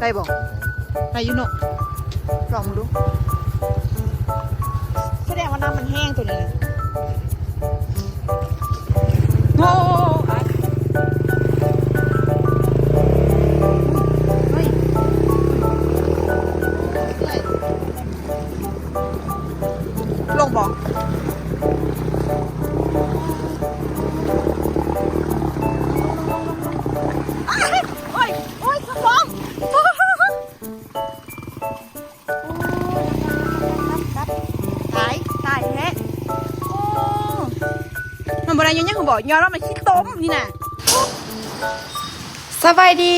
ໄດ້ບໍ່? ໄດ້ຢູ່ເນາະ ລອງເບິ່ງດູ. ສະແດງວ່ານ້ຳມັນແຫ້ງໂຕນີ້ນະ. ໂອ້ ເຮີ້ຍ ລົງບໍ່? ໂອ້ຍ ໂອ້ຍ ສະທ້ອງ. ຕາຍ ຕາຍແທ້. ໂອ້ ມັນບໍ່ໄດ້ຍ້ອນຫຍັງບໍ? ຍ້ອນວ່າມັນຂີ້ຕົມນີ້ນະ. ສະບາຍດີ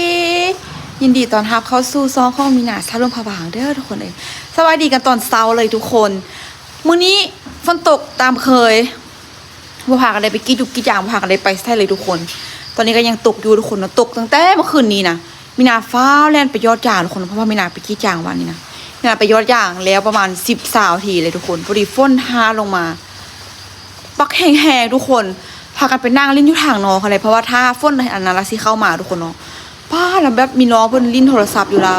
ຍິນດີຕ້ອນຮັບເຂົ້າສູ່ຊ່ອງຂອງມີນາ ຊາວຫຼວງພະບາງເດີທຸກຄົນເອີຍ. ສະບາຍດີກັນຕອນເຊົ້າເລີຍທຸກຄົນ. ມື້ນີ້ຝົນຕົກຕາມເຄີຍ ບໍ່ພາກັນໄດ້ໄປກຣີດຢຸກກຣີດຢາງ ບໍ່ພາກັນໄດ້ໄປໃສເລີຍທຸກຄົນ. ຕອນນີ້ກໍຍັງຕົກຢູ່ທຸກຄົນເນາະ ຕົກຕັ້ງແຕ່ເມື່ອຄືນນີ້ນະ. ມີນາຟ້າວແລ່ນໄປຢອດຢາງທຸກຄົນ ເພາະວ່າມີນາໄປກຣີດຢາງວານນີ້ນະ. ມີນາໄປຢອດຢາງແລ້ວປະມານສິບ ຊາວນາທີເລີຍທຸກຄົນ ພໍດີຝົນຫາລົງມາ ບັກແຮງໆ ທຸກຄົນ. ພາກັນໄປນັ່ງຫຼິ້ນຢູ່ທາງນອກຫັ້ນແຫຼະ ເພາະວ່າຖ້າຝົນອັນນັ້ນລະຊິເຂົ້າມາທຸກຄົນເນາະ. ປ້າ ລະແບບມີນ້ອງເພິ່ນຫຼິ້ນໂທລະສັບຢູ່ລະ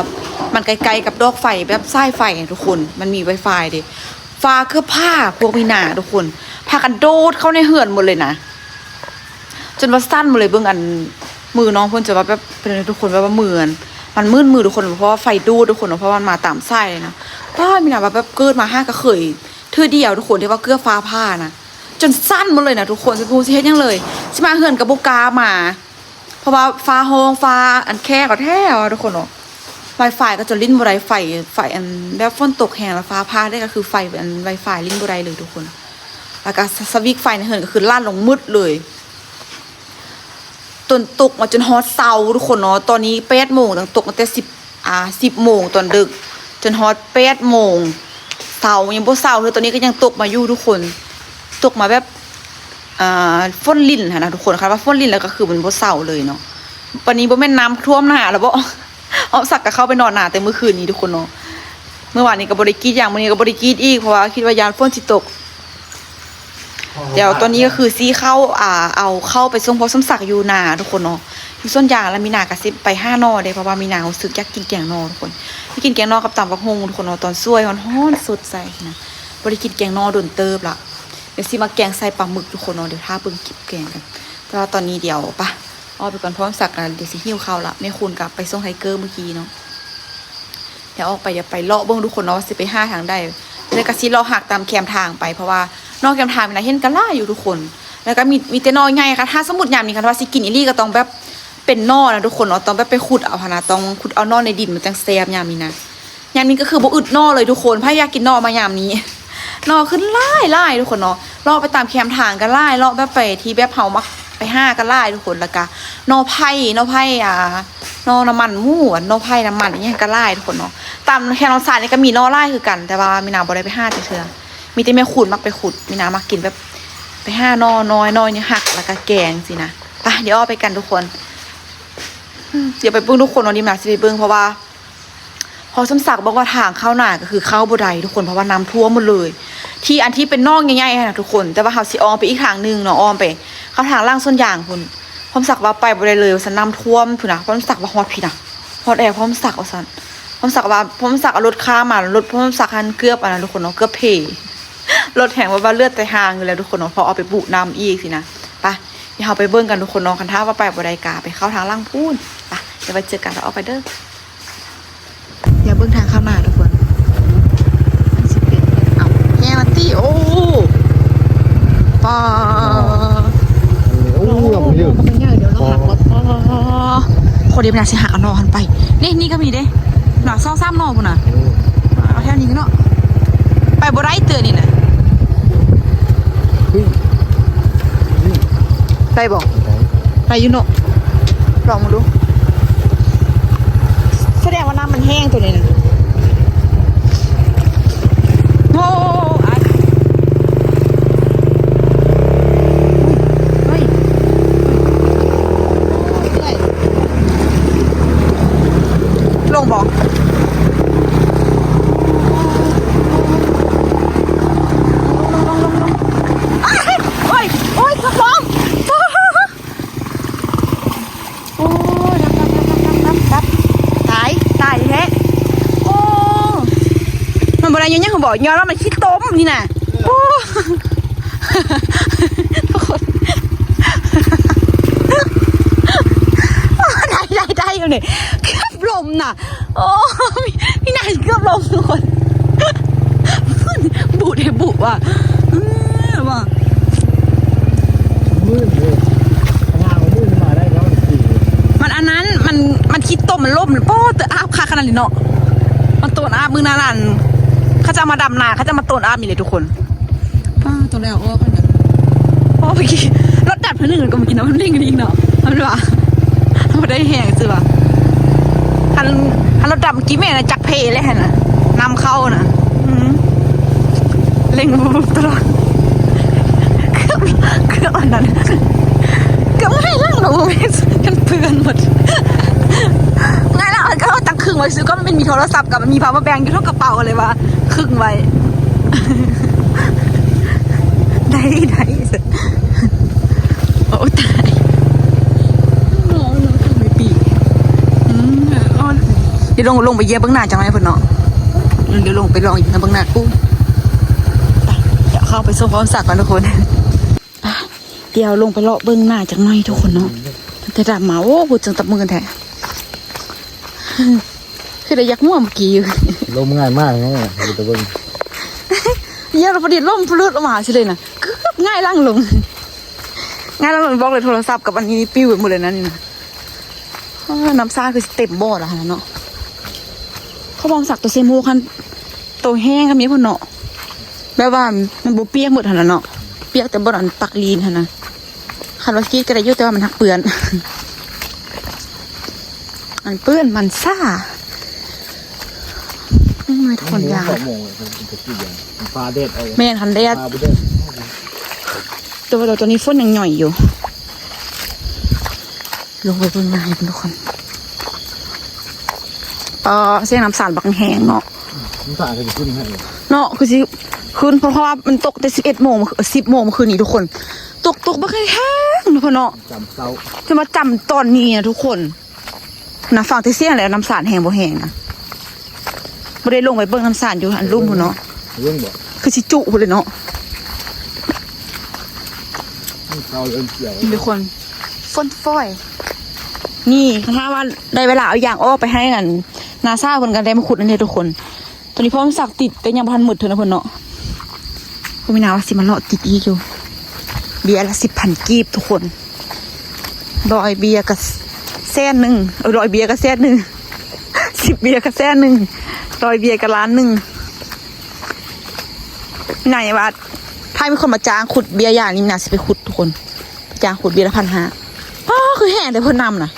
ມັນໃກ້ໆກັບດອກໄຟ ແບບສາຍໄຟທຸກຄົນ ມັນມີໄວຟາຍເດ້. ຟ້າເກືອບຜ່າພວກມີນາທຸກຄົນ ພາກັນໂດດເຂົ້າໃນເຮືອນໝົດເລີຍນະ ຈົນວ່າສັ່ນໝົດເລີຍ. ເບິ່ງອັນມືນ້ອງເພິ່ນ ຈະວ່າແບບເປັນທຸກຄົນ ແບບວ່າມືອັນ ມັນມື່ນມືທຸກຄົນ ເພາະວ່າໄຟດູດທຸກຄົນເນາະ ເພາະວ່າມັນມາຕາມສາຍເລີຍນະ. ປ້າ ມີນາວ່າແບບເກີດມາຫາກໍເຄີຍເທື່ອດຽວທຸກຄົນ ທີ່ວ່າເກືອບຟ້າຜ່ານະ ຈົນສັ່ນໝົດເລີຍນະທຸກຄົນ ບໍ່ຮູ້ຊິເຮັດຫຍັງເລີຍ. ຊິມາເຮືອນກໍບໍ່ກ້າມາ ເພາະວ່າຟ້າຮ້ອງ ຟ້າອັນແຄະກໍແທ້ວ່າທຸກຄົນເນາະ. ວາຍຟາຍກໍຈະຫຼິ້ນບໍ່ໄດ້ ໄຟ ໄຟອັນແບບຝົນຕົກແຮງແລ້ວຟ້າຜ່າເດ້ ກໍຄືໄຟອັນວາຍຟາຍຫຼິ້ນບໍ່ໄດ້ເລີຍທຸກຄົນ. ແລ້ວກໍສະ ສະວິດໄຟໃນເຮືອນກໍຄືລັດລົງໝົດເລີຍ. ຕົນຕົກມາຈົນຮອດເຊົ້າທຸກຄົນເນາະ. ຕອນນີ້ແປດໂມງ ຕັ້ງ ຕົກຕັ້ງແຕ່ສິບ ອ່າ ສິບໂມງຕອນດຶກ ຈົນຮອດແປດໂມງເຊົ້າ ຍັງບໍ່ເຊົາເທື່ອ. ຕອນນີ້ກໍຍັງຕົກມາຢູ່ທຸກຄົນ ຕົກມາແບບ ອ່າ ຝົນລິນຫັ້ນນະທຸກຄົນ. ຄັນວ່າຝົນລິນແລ້ວກໍຄືມັນບໍ່ເຊົາເລີຍເນາະ. ບັດນີ້ບໍ່ແມ່ນນ້ຳຖ້ວມນາແລ້ວບໍ? ອ້ອມສັກກໍເຂົ້າໄປນອນນາແຕ່ມື້ຄືນນີ້ທຸກຄົນເນາະ. ມື້ວານນີ້ກໍບໍ່ໄດ້ກຣີດຢາງ ມື້ນີ້ກໍບໍ່ໄດ້ກຣີດອີກ ເພາະວ່າຄິດວ່າຢ້ານຝົນຊິຕົກ. ດຽວຕອນນີ້ກໍຄືຊິເຂົ້າ ອ່າ ເອົາເຂົ້າໄປສົ່ງພໍ່ສົມສັກຢູ່ນາທຸກຄົນເນາະ ຢູ່ສວນຢາງ. ແລ້ວມີນາກໍຊິໄປຫາໜໍ່ເດ້ ເພາະວ່າມີນາຮູ້ສຶກຢາກກິນແກງໜໍ່ທຸກຄົນ ໄປກິນແກງໜໍ່ກັບຕຳບັກຫຸ່ງທຸກຄົນເນາະ ຕອນສວຍຮ້ອນໆ ສົດໃສນະ. ບໍ່ໄດ້ກິນແກງໜໍ່ດົນເຕີບລະ. ດຽວຊິມາແກງໃສ່ປາໝຶກທຸກຄົນເນາະ. ດຽວຖ້າເບິ່ງຄລິບແກງກັນ ແຕ່ວ່າຕອນນີ້ດຽວປະ ອອກໄປກ່ອນ ພ້ອມສັກ ດຽວຊິຫິວເຂົ້າລະ. ແມ່ຄູນກໍໄປສົ່ງໄທເກີມື້ກີ້ເນາະ. ດຽວອອກໄປ ດຽວໄປເລາະເບິ່ງທຸກຄົນເນາະ ວ່າຊິໄປຫາທາງໃດ. ແລ້ວກໍຊິເລາະຫາກຕາມແຄມທາງໄປ ເພາະວ່ານອກແຄມທາງນີ້ນະ ເຫັນກໍຫຼາຍຢູ່ທຸກຄົນ. ແລ້ວກໍມີ ມີແຕ່ໜໍ່ໃຫຍ່. ຄັນຖ້າສົມມຸດຍາມນີ້ ຄັນວ່າຊິກິນອີ່ຫຼີກໍຕ້ອງແບບເປັນໜໍ່ນະທຸກຄົນເນາະ ຕ້ອງແບບໄປຂຸດເອົາຫັ້ນນະ ຕ້ອງຂຸດເອົາໜໍ່ໃນດິນ ມັນຈັ່ງແຊບຍາມນີ້ນະ. ຍາມນີ້ກໍຄືບໍ່ອຶດໜໍ່ເລີຍທຸກຄົນ. ໃຜຢາກກິນໜໍ່ມາຍາມນີ້ ໜໍ່ຂຶ້ນຫຼາຍໆ ທຸກຄົນເນາະ. ເລາະໄປຕາມແຄມທາງກໍຫຼາຍ ເລາະແບບໄປທີ່ແບບເຮົາມັກໄປຫາກໍຫຼາຍທຸກຄົນ. ແລ້ວກໍໜໍ່ໄຜ່ ໜໍ່ໄຜ່ ອ່າ ໜໍ່ນ້ຳມັນໝູ ໜໍ່ໄຜ່ນ້ຳມັນ ອີ່ຫຍັງກໍຫຼາຍທຸກຄົນເນາະ. ຕາມແຄມລຳຊານນີ້ກໍມີໜໍ່ຫຼາຍຄືກັນ ແຕ່ວ່າມີນາບໍ່ໄດ້ໄປຫາຈັກເທື່ອ. ມີແຕ່ແມ່ຄູນມັກໄປຂຸດ ມີນາມັກກິນແບບໄປຫາໜໍ່ນ້ອຍ ໜໍ່ຍັງຫັກ ແລ້ວກໍແກງຊີ້ນະ. ໄປ ດຽວອອກໄປກັນທຸກຄົນ. ດຽວໄປເບິ່ງທຸກຄົນເນາະ ດີມນາຊິໄປເບິ່ງ ເພາະວ່າ ພໍ່ສົມສັກບອກວ່າທາງເຂົ້ານາກໍຄືເຂົ້າບໍ່ໄດ້ທຸກຄົນ ເພາະວ່ານ້ຳຖ້ວມໝົດເລີຍ ທີ່ອັນທີ່ເປັນໜອງໃຫຍ່ໆຫັ້ນນະທຸກຄົນ. ແຕ່ວ່າເຮົາຊິອ້ອມໄປອີກທາງໜຶ່ງເນາະ ອ້ອມໄປເຂົ້າທາງຫຼັງສວນຢາງພຸ້ນ. ພໍ່ສົມສັກວ່າໄປບໍ່ໄດ້ເລີຍວ່າຊັ້ນ ນ້ຳຖ້ວມພຸ້ນນະ. ພໍ່ສົມສັກວ່າຮອດພີ້ນະ ຮອດແລ້ວພໍ່ສົມສັກວ່າຊັ້ນ. ພໍ່ສົມສັກວ່າ ພໍ່ສົມສັກເອົາລົດຂ້າມມາ ລົດພໍ່ສົມສັກຫັ້ນເກືອບອັນນັ້ນທຸກຄົນເນາະ ເກືອບເພ ລົດແຮງແບບວ່າເລືອດແຕ່ຫາງຢູ່ແລ້ວທຸກຄົນເນາະ ເພາະເອົາໄປບຸນ້ຳອີກຊີ້ນະ. ໄປ ດຽວເຮົາໄປເບິ່ງກັນທຸກຄົນເນາະ ຄັນຖ້າວ່າໄປບໍ່ໄດ້ກະໄປເຂົ້າທາງຫຼັງພຸ້ນ. ໄປ ດຽວໄວ້ເຈີກັນ ດຽວອອກໄປເດີ. ດຽວເບິ່ງທາງເຂົ້ານາທຸກຄົນ ມັນຊິເປັນ ເອົ້າ ແຮງລະຕິ. ໂອ້ ປາ ໂອ້ ງາມເດີ ມັນໃຫຍ່ ດຽວເຮົາຫັກກ່ອນ. ອໍ ພໍດີມັນຊິຫັກເອົາໜໍ່ຫັ້ນໄປ. ນີ້ ນີ້ກໍມີເດ້ ໜໍ່ສອງສາມໜໍ່ພຸ້ນນະ. ເອີ ເອົາແຖວນີ້ເນາະ ໄປບໍ່ໄດ້ເທື່ອນີ້ນະ. ເຮີ້ຍ ໄດ້ບໍ່? ໄດ້ ໄດ້ຢູ່ເນາະ ລອງເບິ່ງດູ. ສະແດງວ່ານ້ຳມັນແຫ້ງໂຕນີ້ນະ. ໂອ້ ອ້າຍ ເຮີ້ຍ ລົງບໍ່? ໂອ້ຍ ໂອ້ຍ ໂອ້ຍ ໂອ້ຍ ໂອ້ຍ ຕາຍ ຕາຍ ບໍ່ໄດ້ຍ້ອນຫຍັງ ເຂົາບອກ ຍ້ອນວ່າມັນຂີ້ຕົມນີ້ນະ. ໂອ້ ທຸກຄົນ ໄດ້ ໄດ້ ໄດ້ຢູ່ນີ້ ເກືອບລົ້ມນະ. ໂອ້ ມີ ມີໜ້າເກືອບລົ້ມ ທຸກຄົນ. ບູດໃຫ້ບຸວ່າ ເອີ ວ່າ ມື່ນເດ້ ຫາມື້ມາໄດ້ແລ້ວມັນຂີ້ ມັນອັນນັ້ນ ມັນ ມັນຂີ້ຕົມ ມັນລົ້ມ. ໂປ້ ເຕີອາບຄັກຂະໜາດນີ້ເນາະ. ມັນໂຕນອາບມື້ໜ້ານັ້ນ ເຂົາຈະມາດຳນາ ເຂົາຈະມາໂຕນອາບນີ້ເດ້ທຸກຄົນ. ປ້າ ໂຕແລ້ວອອກກັນນະ. ໂອ້ ເມື່ອກີ້ລົດດັບເທື່ອໜຶ່ງ ແລ້ວກໍມາກິນນ້ຳມັນເລັ່ງກັນອີກເນາະ. ມັນວ່າ ບໍ່ໄດ້ແຮງຊື່ວ່າ ຄັນ ຄັນລົດດັບເມື່ອກີ້ແມ່ນຈັກເພເລີຍຫັ້ນນະ ນຳເຂົ້ານະ. ອືມ ເລັ່ງບຸບໆຕະຫຼອດ ເກືອບ ເກືອບອັນນັ້ນ ເກືອບຫງາຍຫຼັງເນາະ ຈົນເປື້ອນໝົດ. ຫງາຍຫຼັງ ແລ້ວກໍເອົາຕັງຄຶ່ງໄວ້ຊື່ ກໍມັນມີໂທລະສັບກັບມັນມີ power bank ຢູ່ເທິງກະເປົາ ກໍເລີຍວ່າຄຶ່ງໄວ້. ໄດ້ ໄດ້ ໂອ້ ຕາຍ ອືມ ດຽວລົງ ລົງໄປຢຽບເບິ່ງໜ້າຈັກໜ້ອຍເພິ່ນເນາະ. ດຽວລົງໄປລອງຢຽບເບິ່ງໜ້າ ໂອ້ ໄປ ດຽວເຂົ້າໄປຊົມຄວາມສັກກ່ອນທຸກຄົນ. ດຽວລົງໄປເລາະເບິ່ງໜ້າຈັກໜ້ອຍທຸກຄົນເນາະ. ແຕ່ດຳມາ ໂອ້ ຜູ້ຈັ່ງຕັບມືກັນແທ້ ຄືໄດ້ຢາກຫົວເມື່ອກີ້ຢູ່. ລົມງ່າຍມາກເນາະ ຢູ່ແຕ່ເບິ່ງ ຢຽບແລ້ວພໍດີລົມພະລຶດອອກມາຊິເລີຍນະ ເກືອບຫງາຍຫຼັງລົງ ຫງາຍຫຼັງລົງ ບອກເລີຍ ໂທລະສັບກັບອັນນີ້ປິວໄປໝົດເລີຍນະນີ້ນະ. ອ້າ ນ້ຳຊາຄືຊິເຕັມບໍ່ລະຫັ້ນນະເນາະ. ເຂົາບອກສັກໂຕເຊໂມຄັນໂຕແຫ້ງກໍມີພຸ້ນເນາະ ແບບວ່າມັນບໍ່ປຽກໝົດຫັ້ນນະເນາະ ປຽກແຕ່ບ່ອນອັນປັກລີນຫັ້ນນະ. ຄັນວ່າກຣີດກໍໄດ້ຢູ່ ແຕ່ວ່າມັນຮັກເປື້ອນ ມັນເປື້ອນ ມັນຊາ. ອືມ ທຸກຄົນຢາກ ສອງໂມງ ມັນກໍກິນຢາ ມັນຟ້າແດດອອກ ແມ່ນ ຄັນແດດ ຟ້າບໍ່ແດດ ແຕ່ວ່າຕອນນີ້ຝົນຍັງຫຍ້ອຍຢູ່. ລົງໄປເບິ່ງໜ້າໃຫ້ເພິ່ນທຸກຄົນ. ເອີ ສຽງນ້ຳສານບັກແຮງເນາະ ນ້ຳສານກໍຊິຂຶ້ນໃຫ້ເນາະ ຄືຊິຂຶ້ນ ເພາະວ່າມັນຕົກແຕ່ສິບເອັດໂມງ ສິບໂມງມື້ຄືນນີ້ທຸກຄົນ ຕົກ ຕົກບັກແຮງເນາະ ເພິ່ນເນາະ ຈຳເຊົ້າ ຈະມາຈຳຕອນນີ້ນະທຸກຄົນ. ນະ ຟັງແຕ່ສຽງແລ້ວ ນ້ຳສານແຮງບໍ່ແຮງນະ. ບໍ່ໄດ້ລົງໄປເບິ່ງນ້ຳສານຢູ່ອັນລຸ່ມພຸ້ນເນາະ ເບິ່ງບໍ່ ຄືຊິຈຸພຸ້ນເລີຍເນາະ. ມັນເຂົ້າເລີ່ມກ່ຽວ ນີ້ທຸກຄົນ ຝົນຝອຍ. ນີ້ ຖ້າວ່າໄດ້ເວລາເອົາຢາງອອກໄປໃຫ້ອັນ ນ້າສາວເພິ່ນກໍໄດ້ມາຂຸດອັນນີ້ທຸກຄົນ. ຕອນນີ້ພວກສັກຕິດ ແຕ່ຍັງບໍ່ທັນໝົດເທື່ອນະເພິ່ນເນາະ. ພວກມີນາວ່າຊິມາເລາະຕິດອີກຢູ່ ເບຍລະສິບພັນກີບທຸກຄົນ. ຮ້ອຍເບຍກໍແສນໜຶ່ງ ເອີ ຮ້ອຍເບຍກໍແສນໜຶ່ງ ສິບເບຍກໍແສນໜຶ່ງ ຮ້ອຍເບຍກໍລ້ານໜຶ່ງ. ມີນາວ່າ ຖ້າມີຄົນມາຈ້າງຂຸດເບຍຢາງນີ້ ມີນາຊິໄປຂຸດທຸກຄົນ ຈ້າງຂຸດເບຍລະພັນຫ້າ. ປ້າ ຄືແຮງແຕ່ເພິ່ນນຳນະ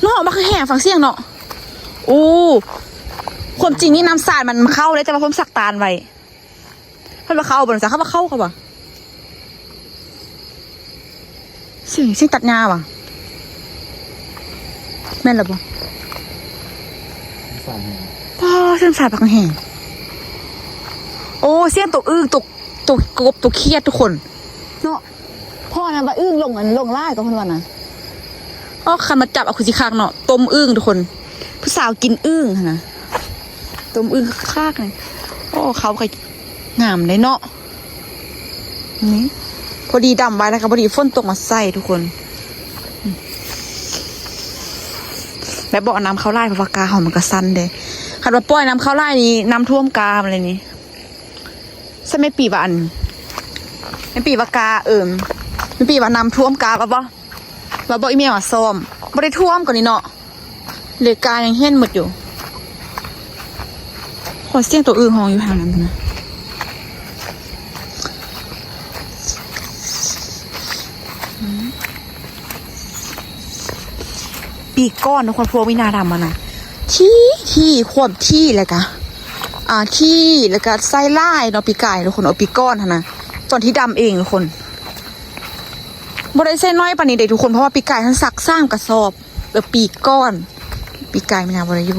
ເນາະ ມັນຄືແຮງ ຟັງສຽງເນາະ. ໂອ້ ຄວາມຈິງນີ້ນ້ຳສານມັນເຂົ້າເດ້ ແຕ່ວ່າເພິ່ນສັກຕານໄວ້. ເພິ່ນວ່າເຂົ້າບໍ່ ເຂົາວ່າເຂົ້າ ເຂົາວ່າ ສຽງ ສຽງຕັດຫຍ້າຫວາ ແມ່ນລະບໍ່? ສານແຮງ ປ້າ ສຽງສານບັກແຮງ. ໂອ້ ສຽງໂຕອຶ່ງ ໂຕ ໂຕກົບ ໂຕຂຽດທຸກຄົນເນາະ. ພໍ່ນະວ່າອຶ່ງລົງ ອັນລົງຫຼາຍກໍເພິ່ນວ່ານະ. ອໍ ຄັນມາຈັບເອົາຄືຊິຄັກເນາະ ຕົ້ມອຶ່ງທຸກຄົນ ຜູ້ສາວກິນອຶ່ງຫັ້ນນະ ຕົ້ມອຶ່ງຄັກໆນີ້. ໂອ້ ເຂົາກໍງາມເດ້ເນາະ ນີ້ ພໍດີດຳໄວ້ ແລ້ວກໍພໍດີຝົນຕົກມາໃສ່ທຸກຄົນ. ແບບບໍ່ເອົານ້ຳເຂົ້າຫຼາຍ ເພາະວ່າກາເຮົາມັນກໍສັ້ນເດ້ ຄັນວ່າປ່ອຍນ້ຳເຂົ້າຫຼາຍນີ້ ນ້ຳຖ້ວມກາມັນເລີຍນີ້. ຊັ້ນແມ່ປີວ່າອັນ ແມ່ປີວ່າກາ ເອີ ແມ່ປີວ່ານ້ຳຖ້ວມກາ ວ່າບໍ່ ວ່າບໍ່ ອີແມ່ວ່າຊ້ອມ ບໍ່ໄດ້ຖ້ວມກວ່ານີ້ເນາະ ເລກາຍັງເຫັນໝົດຢູ່. ຂໍສຽງໂຕອຶ່ງຮ້ອງຢູ່ທາງນັ້ນນະ. ປີກ່ອນທຸກຄົນ ພວກມີນາດຳມານະ ທີ່ ທີ່ ຄວາມທີ່ ແລ້ວກະ ອ່າ ທີ່ ແລ້ວກະໃສ່ຫຼາຍເນາະ ປີກາຍທຸກຄົນ. ເອົາປີກ່ອນຫັ້ນນະ ຕອນທີ່ດຳເອງທຸກຄົນ ບໍ່ໄດ້ໃສ່ໜ້ອຍປານນີ້ເດ້ທຸກຄົນ ເພາະວ່າປີກາຍຫັ້ນສັກສາມກະສອບ ເອີ ປີກ່ອນ ປີກາຍມີນາບໍ່ໄດ້ຢູ່.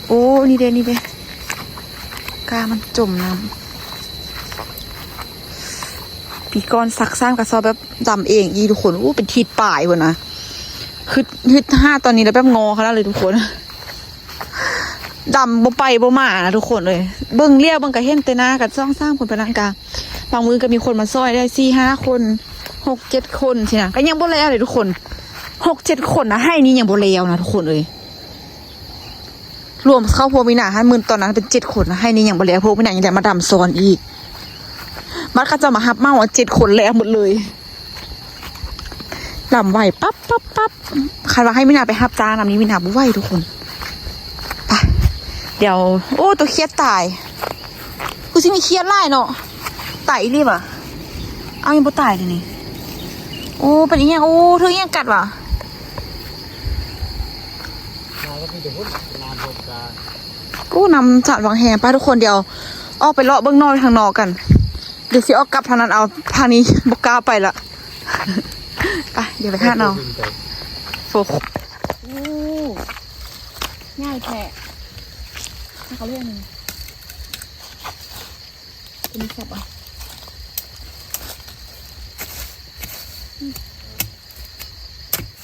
ໂອ້ ນີ້ເດ້ ນີ້ເດ້ ກາມັນຈົມນ້ຳ. ປີກ່ອນສັກສາມກະສອບແບບດຳເອງອີ່ທຸກຄົນ ໂອ້ ເປັນທິດປາຍພຸ້ນນະ. ຄຶດ ຄຶດຫາຕອນນີ້ແລ້ວແບບງໍຂະໜາດເລີຍທຸກຄົນ. ດຳບໍ່ໄປບໍ່ມານະທຸກຄົນເອີຍ. ເບິ່ງລ້ຽວເບິ່ງກະເຫັນແຕ່ໜ້າກັນສອງສາມຄົນ ປານນັ້ນກະບາງມື້ກະມີຄົນມາຊ່ອຍໄດ້ສີ່ຫ້າຄົນ ຫົກເຈັດຄົນຊີ້ນະ ກະຍັງບໍ່ແລ້ວເດ້ທຸກຄົນ. ຫົກເຈັດຄົນນະ ໄຮ່ນີ້ຍັງບໍ່ແລ້ວນະທຸກຄົນເອີຍ. ລວມເຂົ້າພວກມີນາຫັ້ນ ມື້ຕອນນັ້ນເປັນເຈັດຄົນນະ ໄຮ່ນີ້ຍັງບໍ່ແລ້ວ ພວກມີນາຍັງໄດ້ມາດຳຊ້ອນອີກ. ບັດເຂົາເຈົ້າມາຮັບເໝົາເຈັດຄົນແລ້ວໝົດເລີຍ. ດຳໄວປັບປັບປັບ. ຄັນວ່າໃຫ້ມີນາໄປຮັບຈ້າງນຳນີ້ ມີນາບໍ່ໄຫວທຸກຄົນ. ໄປ ດຽວ ໂອ້ ຕົວຄຽດຕາຍ. ຄືຊິມີຄຽດຫຼາຍເນາະ. ຕາຍອີ່ຫຼີຫວາ? ເອົ້າ ຍັງບໍ່ຕາຍເດນີ້. ໂອ້ ເປັນອີ່ຫຍັງ? ໂອ້ ຖືກອີ່ຫຍັງກັດຫວາ? ໂອ້ ນ້ຳສາດວັງແຮງ. ໄປທຸກຄົນ ດຽວອອກໄປເລາະເບິ່ງໜໍ່ທາງນອກກັນ. ດຽວຊິອອກກັບທາງນັ້ນເອົາ ທາງນີ້ບໍ່ກ້າໄປລະ. ໄປ ດຽວໄປຫາໜໍ່. ໂອ້ ໂອ້ ໃຫຍ່ແທ້. ເຂົາເອີ້ນ ຕົວນີ້ແຊບບໍ່?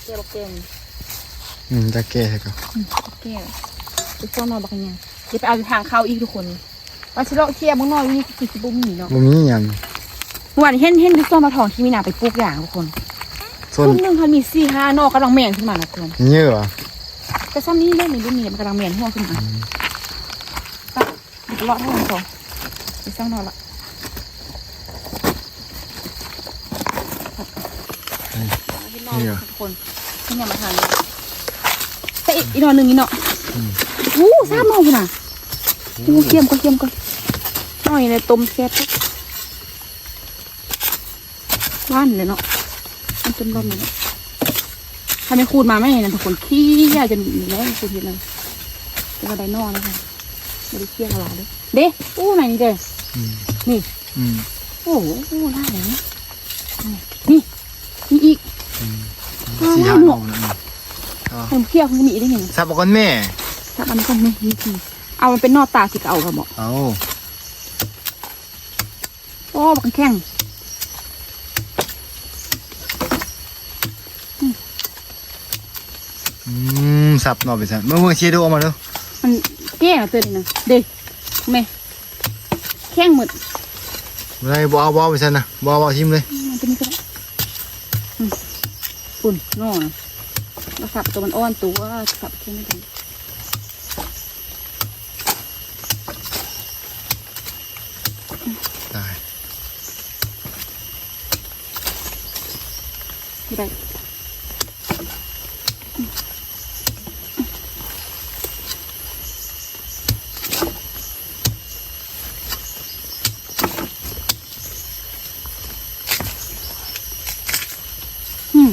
ແກ່ບໍ່ແກ່ນີ້? ອືມ ຈະແກ່ໃຫ້ກໍ ອືມ ແກ່. ໄປຊອກໜໍ່ບັກຫຍັງ ຢ່າໄປເອົາຢູ່ທາງເຂົ້າອີກທຸກຄົນ. ວ່າຊິເລາະເຄຍເບິ່ງໜໍ່ຢູ່ນີ້ ຄືຊິບໍ່ມີເນາະ. ບໍ່ມີຫຍັງ. ເມື່ອວານເຫັນ ເຫັນຢູ່ສວນປາທອງທີ່ມີນາໄປປູກຢາງທຸກຄົນ. ສວນ ຕົ້ນໜຶ່ງຫັ້ນມີສີ່ຫ້າໜໍ່ກຳລັງແມ່ນຂຶ້ນມານະທຸກຄົນ. ເຍອະຫວາ? ແຕ່ຊ່ຳນີ້ເດ້ ນີ້ ລຸ້ນນີ້ມັນກຳລັງແມ່ນຫົວຂຶ້ນມາ. ອືມ ໄປ ເລາະທາງນັ້ນຕໍ່ ໄປຊອກໜໍ່ລະ. ອືມ ເຫັນໜໍ່ ນີ້ຫວາ? ທຸກຄົນ ເຫັນຫຍັງມາທາງນີ້? ແຕ່ອີກໜໍ່ໜຶ່ງນີ້ເນາະ. ອືມ ໂອ້ ສາມໜໍ່ພຸ້ນນະ. ໂອ້ ຄຽມກ່ອນ ຄຽມກ່ອນ. ໜໍ່ນີ້ແຫຼະຕົ້ມແຊບຄັກ. ຫວານເລີຍເນາະ ມັນຈົນລ້ອມເລີຍເນາະ. ຖ້າແມ່ຄູດມາແມ່ນະທຸກຄົນ ເຄຍຈົນແລ້ວ ຄູດເຮັດນັ້ນ. ແຕ່ວ່າໄດ້ໜໍ່ແລ້ວ ບໍ່ໄດ້ເຄຍເທົ່າຫຼາຍເດ້. ເດ້ ໂອ້ ໃນນີ້ເດ້. ອືມ ນີ້ ອືມ ໂອ້ ໂອ້ ຫຼາຍເລີຍ. ນີ້ ນີ້ ມີອີກ. ອືມ ສີ່ຫ້າໜໍ່ນະ. ເອີ ເຄຍຄົງມີອີກເດ້ນີ້. ສັບເອົາກ່ອນແມ່ ສັບອັນນີ້ກ່ອນແມ່. ນີ້ ເອົາມັນເປັນໜໍ່ຕາຊິກະເອົາລະບໍ? ເອົາ. ໂອ້ ບັກແຂງ. ອືມ ອືມ ສັບໜໍ່ໄປຊັ້ນ. ເບິ່ງ ເບິ່ງ ເຊໂດອອກມາເດີ້. ມັນແກ່ແລ້ວຕົວນີ້ນະ. ເດ້ ແມ່ ແຂງໝົດ. ບໍ່ໄດ້ ບໍ່ເອົາ ບໍ່ເອົາໄປຊັ້ນນະ. ບໍ່ເອົາ ບໍ່ເອົາ ຖິ້ມເລີຍ. ອືມ ເອົາຕົວນີ້ກໍໄດ້. ອືມ ພຸ້ນ ໜໍ່ນະ. ລະສັບຕົວມັນອ່ອນຕົວ ສັບແຂງໄປ. ຕາຍ ບໍ່ໄດ້. ອືມ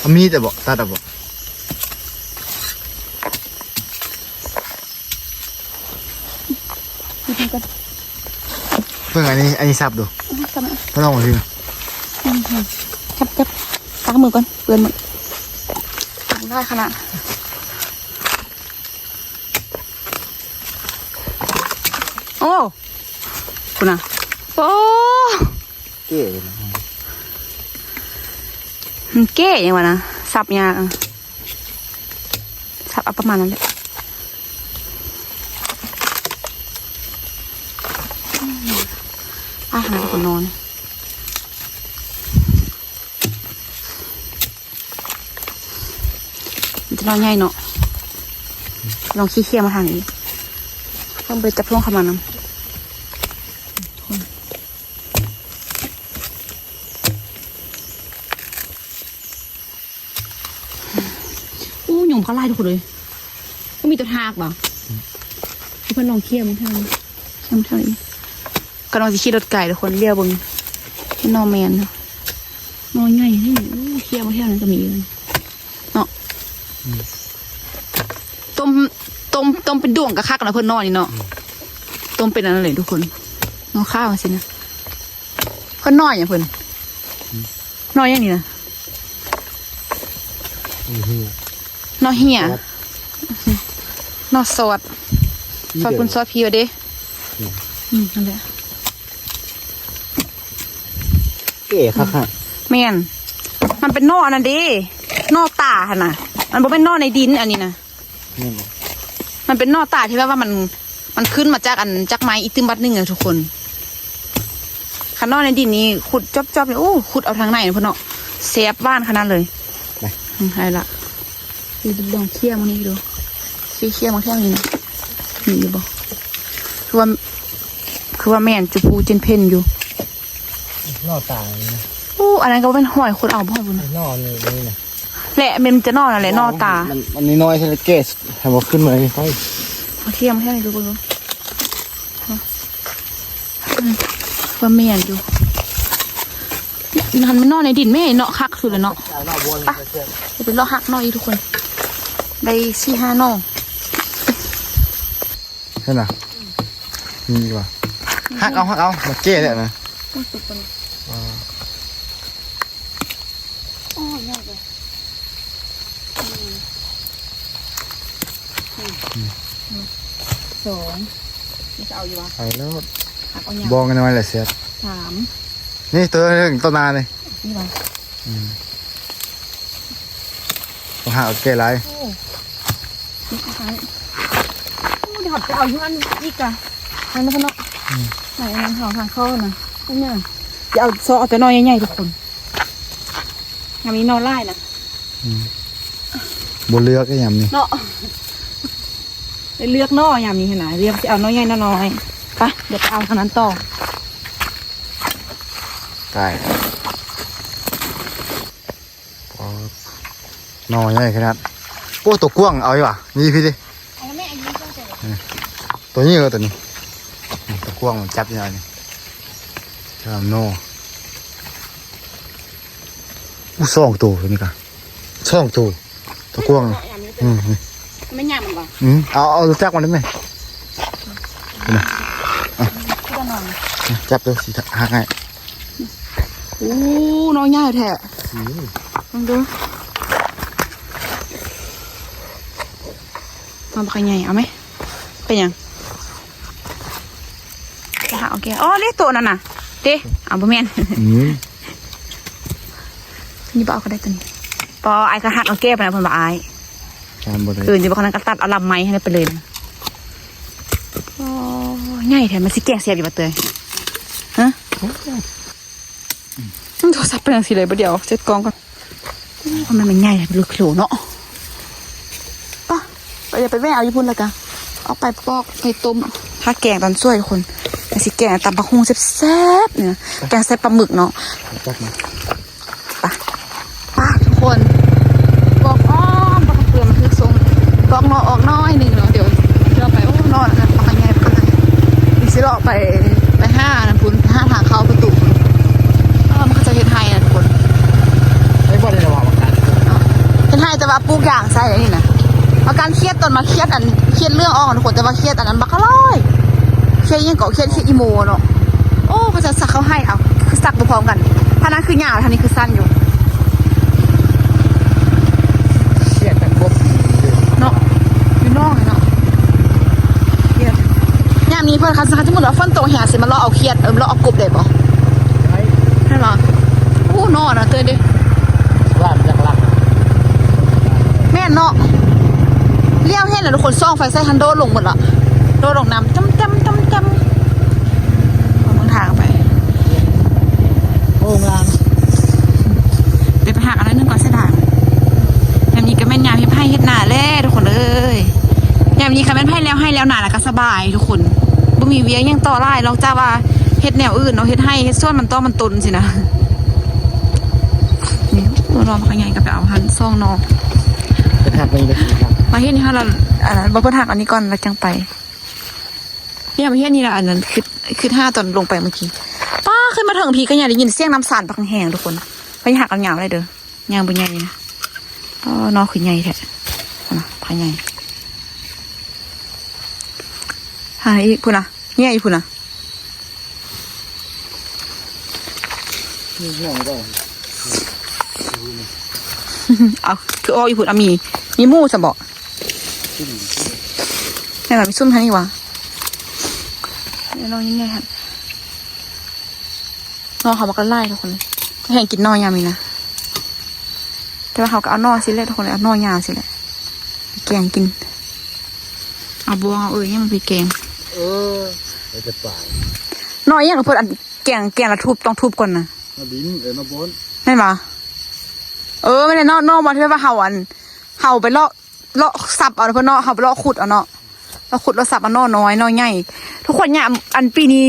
ເອົາມີດເອົາບໍ ຕັດເອົາບໍ? ເບິ່ງອັນນີ້ ອັນນີ້ສັບດູ. ອືມ ສັບ ມາລອງເບິ່ງ. ອືມ ຈັບ ຈັບ ລ້າງມືກ່ອນ ເປື້ອນໝົດ. ໄດ້ຂະໜາດ. ໂອ້ ພຸ້ນນະ. ໂອ້ ເກ້ເລີຍນະ. ມັນເກ້ຫຍັງວະນະ ສັບຫຍ້າ. ສັບເອົາປະມານນັ້ນແຫຼະ. ອາຫານກໍນອນ. ມັນຈະໜໍ່ໃຫຍ່ເນາະ. ລອງຂີ້ເຄຍມາທາງນີ້ ເພິ່ນບໍ່ໄດ້ຈັບພວງເຂົ້າມານຳ. ໂອ້ ຍຸງເຂົ້າຫຼາຍທຸກຄົນເອີຍ. ບໍ່ມີແຕ່ທາກບໍ່? ອືມ ເພິ່ນລອງເຄຍມາທາງ ເຄຍມາທາງນີ້. ກຳລັງຊິຂີ່ລົດໄກທຸກຄົນ ຫຼຽວເບິ່ງ ເຫັນໜໍ່ແມ່ນເນາະ ໜໍ່ໃຫຍ່ນີ້. ໂອ້ ເຄຍມາແຖວນັ້ນກໍມີເນາະ. ອືມ ຕົ້ມ ຕົ້ມ ຕົ້ມເປັນດວງກະຄັກນະເພິ່ນໜໍ່ນີ້ເນາະ. ອືມ ຕົ້ມເປັນອັນນັ້ນເລີຍທຸກຄົນ ໜໍ່ຂາວຈັ່ງຊີ້ນະ. ເພິ່ນໜໍ່ຫຍັງເພິ່ນ? ອືມ ໜໍ່ຫຍັງນີ້ນະ? ໜໍ່ເຫຍ ໜໍ່ເຫຍ ຊອດ ໜໍ່ຊອດ ອີ່ ຊອດພຸ້ນ ເດີ ຊອດພີ້ວ່າເດ້. ອືມ ອືມ ນັ້ນແຫຼະ. ເອີ ຄັກໆ ແມ່ນ ມັນເປັນໜໍ່ອັນນັ້ນເດ້ ໜໍ່ຕາຫັ້ນນະ. ມັນບໍ່ແມ່ນໜໍ່ໃນດິນອັນນີ້ນະ. ແມ່ນບໍ່? ມັນເປັນໜໍ່ຕາທີ່ແບບວ່າມັນ ມັນຂຶ້ນມາຈາກອັນ ຈາກໄມ້ອີກຕື່ມບັດໜຶ່ງນະທຸກຄົນ. ຄັນໜໍ່ໃນດິນນີ້ຂຸດຈອບໆ ນີ້ ໂອ້ ຂຸດເອົາທາງໃນພຸ້ນເນາະ ແຊບຫວານຂະໜາດເລີຍ. ໄປ ອືມ ໃຫ້ລະ ລອງເຄຍມັນນີ້ດູ ເຄຍມັນແຖວນີ້ນະ ມີຢູ່ບໍ່? ຄືວ່າ ຄືວ່າແມ່ນຈຸພູເຈັນເພັນຢູ່. ໜໍ່ຕາຍນີ້ນະ. ໂອ້ ອັນນັ້ນກໍເປັນຫອຍ ຂຸດເອົາບໍ່ພຸ້ນນະ. ໜໍ່ນີ້ ນີ້ນະ ແຫຼະ ແມ່ນຈະໜໍ່ນັ້ນແຫຼະ ໜໍ່ຕາ. ມັນ ມັນນ້ອຍໆ ໃຫ້ແກ່ ໃຫ້ບໍ່ຂຶ້ນມານີ້. ໄປ ເອົາທຽມໃຫ້ດູເບິ່ງດູ. ອືມ ວ່າແມ່ນຢູ່. ຫັ້ນມັນໜໍ່ໃນດິນແມ່ເນາະ ຄັກສຸດແລ້ວເນາະ. ໄປ ໄປເລາະຫັກໜໍ່ອີກທຸກຄົນ ໄດ້ສີ່ຫ້າໜໍ່. ເຫັນນະ ມີວ່າ ອືມ ຫັກເອົາ ຫັກເອົາ ມາແກ່ແລ້ວນະ. ມັນສຸກປານນີ້. ອ່າ ໂອ້ຍ ຍາກເລີຍ. ໜຶ່ງ ອືມ ສອງ ນີ້ຈະເອົາຢູ່ວະ? ໄປໂລດ ຫັກເອົາຫຍັງ? ບໍ່ ນ້ອຍໆ ແຫຼະແຊບ. ສາມ ນີ້ໂຕໜຶ່ງ ໂຕໜ້ານີ້ ນີ້ວະ? ອືມ ຕ້ອງຫາເອົາແກ່ຫຼາຍ. ໂອ້ ນີ້ຄືກັນ. ໂອ້ ດຽວເຮົາໄປເອົາຢູ່ອັນອີກກະ ອັນນັ້ນເນາະ. ອືມ ໃນອັນນັ້ນເຮົາທາງເຂົ້ານະ ອັນນີ້ ດຽວເອົາຊອກເອົາແຕ່ໜໍ່ໃຫຍ່ໆ ທຸກຄົນ. ຍາມນີ້ໜໍ່ຫຼາຍນະ. ອືມ ບໍ່ເລືອກຍາມນີ້ເນາະ ໄດ້ເລືອກໜໍ່ຍາມນີ້ຫັ້ນນະ ເລືອກຊິເອົາໜໍ່ໃຫຍ່ໜໍ່ນ້ອຍ. ໄປ ດຽວໄປເອົາທາງນັ້ນຕໍ່. ໄປ ໂອ້ ໜໍ່ໃຫຍ່ຂະໜາດ. ໂອ້ ໂຕກວ້າງ ເອົາອີກຫວາ? ນີ້ພີ່ຕິ. ເອົາແມ່ ອັນນີ້ກໍຈະ ອືມ ໂຕນີ້ກໍໂຕນີ້ ໂຕກວ້າງ ມັນຈັບຢູ່ອັນນີ້. ຈຳໜໍ່ ອູ້ ສອງໂຕ ໂຕນີ້ກະສອງໂຕ ໂຕກວ້າງ. ອືມ ແມ່ນຫຍັງມັນບໍ່? ອືມ ເອົາ ເອົາຈັບມັນໄດ້ໄໝ? ນີ້ນະ ຈັບໂຕຊິຫັກໃຫ້. ໂອ້ ໜໍ່ໃຫຍ່ແທ້. ອືມ ເບິ່ງດູ ໜໍ່ບັກໃຫຍ່ ເອົາໄໝ? ເປັນຫຍັງ? ຈະຫາເອົາແກ່. ອໍ ເດ້ ໂຕນັ້ນນະ ເດ້. ອ້າວ ບໍ່ແມ່ນ. ອືມ ນີ້ບໍ່ເອົາກໍໄດ້ໂຕນີ້. ປໍ ອ້າຍກໍຫາກເອົາແກ່ໄປນະ ເພິ່ນວ່າອ້າຍ. ຈຳບໍ່ໄດ້. ເອີ ນີ້ບໍ່ ຄັນນັ້ນກໍຕັດເອົາລຳໄມ້ໃຫ້ໄດ້ໄປເລີຍນະ. ໂອ້ ໃຫຍ່ແທ້ ມັນຊິແກງແຊບຢູ່ບໍ່ເຕີຍ? ຮະ? ໂອ້ ໂທລະສັບເປັນຫຍັງຊິໄດ້ບໍ່? ດຽວເຊັດກ້ອງກ່ອນ. ໂອ້ ມັນແມ່ນໃຫຍ່ເປັນໂລເນາະ. ປະ ໄປ ດຽວໄປແວ່ເອົາຢູ່ພຸ້ນ ແລ້ວກະເອົາໄປປອກ ໄປຕົ້ມ ຖ້າແກງຕອນສວຍທຸກຄົນ. ແລ້ວຊິແກງຕຳບັກຫຸ່ງແຊບໆ ນີ້ນະ ແກງໃສ່ປາໝຶກເນາະ. ປະ ປະ ທຸກຄົນ ປອກອ້ອມ ປອກເປືອກມັນຖືກຊົງ ປອກໜໍ່ອອກໜ້ອຍໜຶ່ງເນາະ. ດຽວ ດຽວໄປ ໂອ້ ໜໍ່ນັ້ນ ປາກໃຫຍ່ ປາກໃຫຍ່. ນີ້ຊິເລາະໄປ ໄປຫານັ້ນພຸ້ນ ໄປຫາທາງເຂົ້າປະຕູ. ເອີ ມັນເຂົາເຈົ້າເຮັດໄຮ່ນະທຸກຄົນ. ໄດ້ບໍ່ໄດ້ລະວ່າບັກການເນາະ ເຮັດໄຮ່ ແຕ່ວ່າປູກຢາງໃສ່ອັນນີ້ນະ. ບັກການຂຽດ ຕອນມາຂຽດອັນ ຂຽດເຫຼືອງອອກນະທຸກຄົນ ແຕ່ວ່າຂຽດອັນນັ້ນບັກອະລ້ອຍ. ຂຽດອີ່ຫຍັງເກາະ ຂຽດ ຂຽດອີ່ໂມເນາະ. ໂອ້ ເຂົາເຈົ້າສັກເຂົ້າໄຮ່ເອົາ ຄືສັກບໍ່ພ້ອມກັນ. ທາງນັ້ນຄືຍາວ ທາງນີ້ຄືສັ້ນຢູ່. ຂຽດກັນບົບເນາະ ຢູ່ນອກເນາະ. ຍາມນີ້ເພິ່ນ ຄັນ ຄັນສົມມຸດວ່າຝົນຕົກແຮງ ຊິມາເລາະເອົາຂຽດ ເອີ ເລາະເອົາກົບໄດ້ບໍ່? ໄດ້ ແມ່ນບໍ່? ໂອ້ ນອນນະເຕີຍເດ້ ວ່າມັນຈັກຫຼັກ. ແມ່ນເນາະ ລ້ຽວເຫັນແລ້ວທຸກຄົນ ສ່ອງໄຟໃສ່ຫັ້ນ ໂດດລົງໝົດລະ ໂດດລົງນ້ຳ ຈຳ ຈຳ ຈຳ ຈຳ. ເບິ່ງທາງໄປ ໂອ້ ງາມ. ດຽວໄປຫາອັນໜຶ່ງກ່ອນ ເສຍດາຍ. ຍາມນີ້ກໍແມ່ນຍາມເຮັດໄຮ່ເຮັດນາແລ້ວທຸກຄົນເອີຍ. ຍາມນີ້ຄັນແມ່ນໄຜແລ້ວໄຮ່ແລ້ວນາແລ້ວກໍສະບາຍທຸກຄົນ ບໍ່ມີວຽກຫຍັງຕໍ່ຫຼາຍ ນອກຈາກວ່າເຮັດແນວອື່ນເນາະ ເຮັດໄຮ່ເຮັດສວນມັນຕໍ່ມັນຕົນຊີ້ນະ. ນີ້ ໂອ້ ລອງບັກໃຫຍ່ກໍໄປເອົາຫັ້ນ ສອງໜໍ່. ເພິ່ນຫັກມັນເລີຍ ມາເຮັດນີ້ຫັ້ນລະ ອັນນັ້ນບໍ່ ເພິ່ນຫັກອັນນີ້ກ່ອນແລ້ວຈັ່ງໄປ. ນີ້ມາເຮັດນີ້ລະ ອັນນັ້ນ ຄິດ ຄິດຫາຕອນລົງໄປມື້ກີ້. ປ້າ ຂຶ້ນມາເທິງພີ້ກໍຍັງໄດ້ຍິນສຽງນ້ຳສານບັກແຮງທຸກຄົນ. ໄປຫາກັນຍາວໄດ້ເດີ ຍາວບໍ່ໃຫຍ່ນະ. ອໍ ໜໍ່ຄືໃຫຍ່ແທ້ ພຸ້ນນະ ພາໃຫຍ່. ຫາອີກ ພຸ້ນນະ ເຍຍອີກ ພຸ້ນນະ. ເອົາ ຄືອອກຢູ່ພຸ້ນ ອະ ມີ ມີໝູ່ຊະເບາະ. ແມ່ນວ່າມີຊຸ່ມທາງນີ້ຫວາ? ແມ່ນນ້ອງຍິງໃຫຍ່ຫັ້ນ ນ້ອງເຂົາມັກຫຼາຍທຸກຄົນ ແຮ່ງກິນໜໍ່ຍາມນີ້ນະ. ແຕ່ວ່າເຮົາກໍເອົາໜໍ່ຊີ້ແຫຼະທຸກຄົນ ເອົາໜໍ່ຍາວຊີ້ແຫຼະ ໄປແກງກິນ. ເອົາບວງ ເອົາເອີ່ຫຍັງໄປແກງ. ເອີ ແລ້ວແຕ່ປາ. ໜໍ່ອີ່ຫຍັງເພິ່ນ ອັນແກງ ແກງລະທຸບ ຕ້ອງທຸບກ່ອນນະ. ໜໍ່ດິນ ເອີ ໜໍ່ບົນ ແມ່ນບໍ່? ເອີ ແມ່ນແຫຼະເນາະ ໜໍ່ບໍ່ ທີ່ວ່າເຮົາ ອັນ ເຮົາໄປເລາະ ເລາະສັບເອົາເນາະເພິ່ນເນາະ ເຮົາໄປເລາະຂຸດເອົາເນາະ ເລາະຂຸດເລາະສັບເອົາໜໍ່ນ້ອຍໜໍ່ໃຫຍ່. ທຸກຄົນ ຍາມ ອັນປີນີ້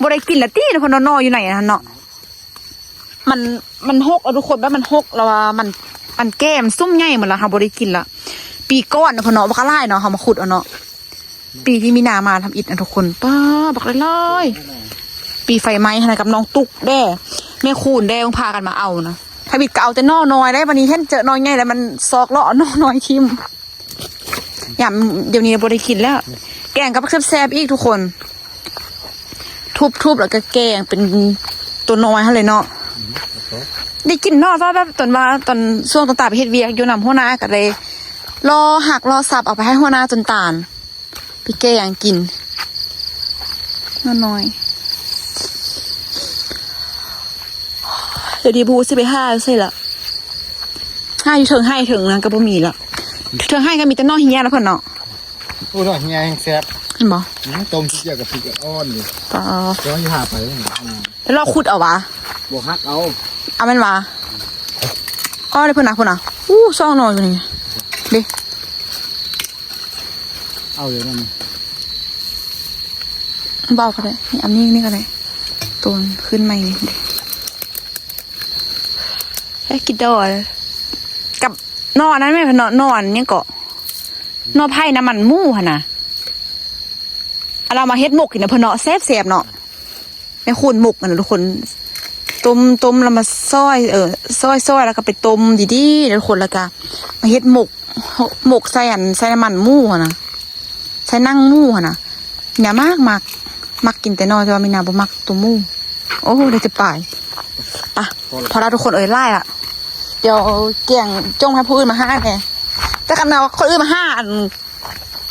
ບໍ່ໄດ້ກິນລະຕິເນາະເພິ່ນເນາະ ໜໍ່ຢູ່ໃນອັນນັ້ນເນາະ. ມັນ ມັນຫົກເອົາທຸກຄົນ ແບບມັນຫົກ ແລ້ວວ່າມັນ ມັນແກ່ ມັນສຸ້ມໃຫຍ່ໝົດລະ ເຮົາບໍ່ໄດ້ກິນລະ. ປີກ່ອນເນາະເພິ່ນເນາະ ບັກຫຼາຍເນາະ ເຮົາມາຂຸດເອົາເນາະ. ປີທີ່ມີນາມາທຳອິດນະທຸກຄົນ ປ້າ ບັກຫຼາຍໆ. ປີໄຟໄໝ້ຫັ້ນນະ ກັບນ້ອງຕຸກແດ່ ແມ່ຄູນແດ່ ພາກັນມາເອົານະ. ທຳອິດກໍເອົາແຕ່ໜໍ່ນ້ອຍໄດ໋ ບັດນີ້ເຫັນເຈີໜໍ່ໃຫຍ່ແລ້ວ ມັນຊອກເລາະເອົາໜໍ່ນ້ອຍຖິ້ມ. ຍາມດຽວນີ້ບໍ່ໄດ້ກິນແລ້ວ. ແກງກໍບັກແຊບໆອີກທຸກຄົນ ທຸບໆ ແລ້ວກໍແກງເປັນຕົວນ້ອຍຫັ້ນເລີຍເນາະ. ໄດ້ກິນເນາະ ແບບຕອນວ່າ ຕອນຊ່ວງຕອນຕາໄປເຮັດວຽກຢູ່ນຳຫົວໜ້າ ກໍໄດ້ເລາະຫັກເລາະສັບເອົາໄປໃຫ້ຫົວໜ້າຈົນຕານ. ໄປແກງກິນ ໜໍ່ນ້ອຍ. ດຽວນີ້ບໍ່ຮູ້ຊິໄປຫາຢູ່ໃສລະ ຫາຢູ່ເທິງໄຮ່ເທິງນັ້ນກໍບໍ່ມີລະ. ເທິງໄຮ່ກໍມີແຕ່ໜໍ່ເຮຍລະເພິ່ນເນາະ. ໂອ້ ໜໍ່ເຮຍແຮງແຊບ ເຫັນບໍ່? ອືມ ຕົ້ມຊິກ່ຽວກັບພິກອ່ອນນີ້ ກໍ ກໍຊິຫາໄປ. ແລ້ວເລາະຂຸດເອົາຫວາ? ບໍ່ ຫັກເອົາ. ເອົາແມ່ນຫວາ? ອໍ ເດ້ເພິ່ນນະ ພຸ້ນນະ. ອູ້ ສອງໜໍ່ຢູ່ນີ້ເດ້. ເອົາເລີຍນັ້ນ ເບົາກໍໄດ້ ນີ້ ອັນນີ້ ນີ້ກໍໄດ້ ໂຕນຂຶ້ນໃໝ່ນີ້ເດ້. ແລ້ວກິນດອຍກັບໜໍ່ອັນນັ້ນແມ່ນເນາະ ໜໍ່ອັນຫຍັງເກາະ ໜໍ່ໄຜ່ນ້ຳມັນໝູຫັ້ນນະ. ອັນລາວມາເຮັດໝົກກິນນະເພິ່ນເນາະ ແຊບໆເນາະ. ແມ່ຄູນໝົກຫັ້ນນະທຸກຄົນ ຕົ້ມ ຕົ້ມແລ້ວມາຊອຍ ເອີ ຊອຍ ຊອຍ ແລ້ວກໍໄປຕົ້ມດີໆເດີທຸກຄົນ ແລ້ວກໍມາເຮັດໝົກ ໝົກໃສ່ອັນ ໃສ່ນ້ຳມັນໝູຫັ້ນນະ ໃສ່ໜັງໝູຫັ້ນນະ. ມີນາມັກ ມັກ ມັກກິນແຕ່ໜໍ່ ແຕ່ວ່າມີນາບໍ່ມັກຕົວໝູ. ໂອ້ ໄດ້ແຕ່ປາຍ. ໄປ ພໍລະ ພໍລະທຸກຄົນເອີຍ ຫຼາຍລະ. ດຽວແກງຈົ່ງໃຫ້ຜູ້ອື່ນມາຫາແດ່. ແຕ່ຄັນວ່າຄົນອື່ນມາຫາ ອັນ